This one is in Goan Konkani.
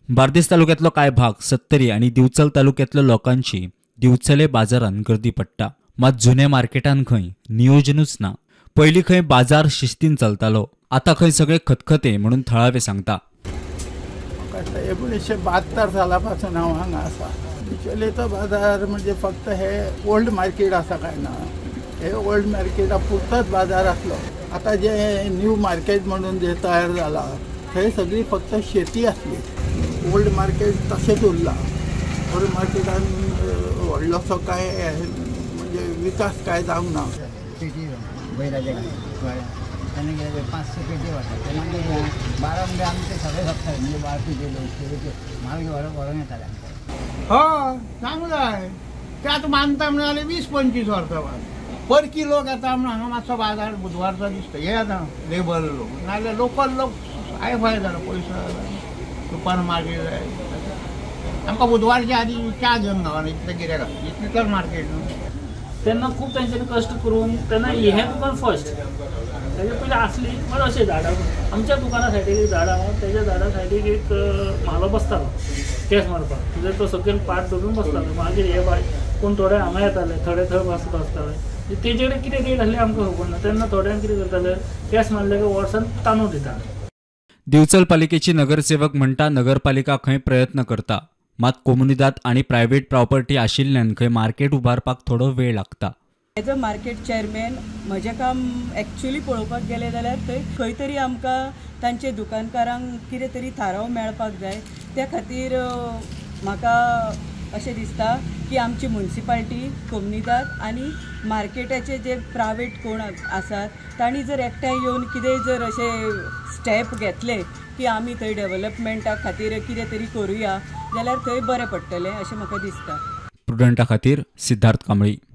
बार्देस तालुक्यांतलो कांय भाग सत्तरी आनी दिवचल तालुक्यांतल्या लोकांची दिवचले बाजारान गर्दी पडटा. मात जुन्या मार्केटान खंय नियोजनूच ना. पयलीं खंय बाजार शिस्तीन चलतालो, आतां खंय सगळे खतखते म्हणून थळावे सांगता. 1972 साला पासून हांव हांगा आसा. दिवचलेचो बाजार म्हणजे फक्त हे ओल्ड मार्केट आसा काय ना, हे ओल्ड मार्केटा पुरतोच बाजार आसलो. आतां जे न्यू मार्केट म्हणून जे तयार जाला थंय सगळी फक्त शेती आसली. ओल्ड मार्केट तशेंच उरलां. ओल्ड मार्केटान व्हडलोसो काय म्हणजे विकास काय जावंक ना. बैलाचे तेन्ना कितें 500 पेटी वता तेन्ना 12 म्हणजे आमचे सगळे सोंपताले, म्हणजे 12 पेटी 200 माल व्हरोंक येताले आमकां. हय सांगू जाय ते आतां मानता म्हणून जाल्यार 20-25 वर्सां बाद परकी लोक येता म्हणून हांगा मातसो बाजार बुधवारचो दिसता. हे आतां लेबर लोक नाजाल्यार लोकल लोक हाय फाय जालो, पयसो जाला, सुपर मार्केट जाय. आमकां बुधवारच्या आदी च्या घेवन गावना इतलें गिरायक आसा, इतलें तर मार्केट न्हू. तेन्ना खूब तांच्यांनी कश्ट करून तेन्ना हें दुकान फर्स्ट, तेजे पयलीं आसली पण अशें झाडां आमच्या दुकाना सायडीक एक झाड आहा, तेज्या झाडा सायडीक एक म्हालो बसतालो केस मारपाक, म्हणजे तो सकयल पाट धरून बसतालो. मागीर हे बाय कोण थोडे हांगा येताले, थोडे थंय बसताले. तेजे कडेन कितें रेट आसली आमकां खबर ना. तेन्ना थोड्यांक कितें करताले, केस मारले काय वर्सान तांदूळ दिताले. दिवचल पालिकेची नगरसेवक म्हणटा नगरपालिका खंय प्रयत्न करता, मात कोमुनिदाद आनी प्रायव्हेट प्रॉपर्टी आशिल्ल्यान खंय मार्केट उबारपाक थोडो वेळ लागता. एज अ मार्केट चेअरमॅन म्हजें काम एक्चुअली पळोवपाक गेलें जाल्यार थंय खंय तरी आमकां तांचे दुकानकारांक कितें तरी थाराव मेळपाक जाय. त्या खातीर म्हाका अशें दिसता की आमची मुन्सिपाल्टी, कोमुनिदाद आनी मार्केटाचे जे प्रायवेट कोण आसात तांणी जर एकठांय येवन कितेंय जर अशें स्टेप घेतले की आमी थंय डेवलपमेंटा खातीर कितें तरी करुया जाल्यार थंय बरें पडटलें अशें म्हाका दिसता. प्रुडंटा खातीर सिद्धार्थ कांबळी.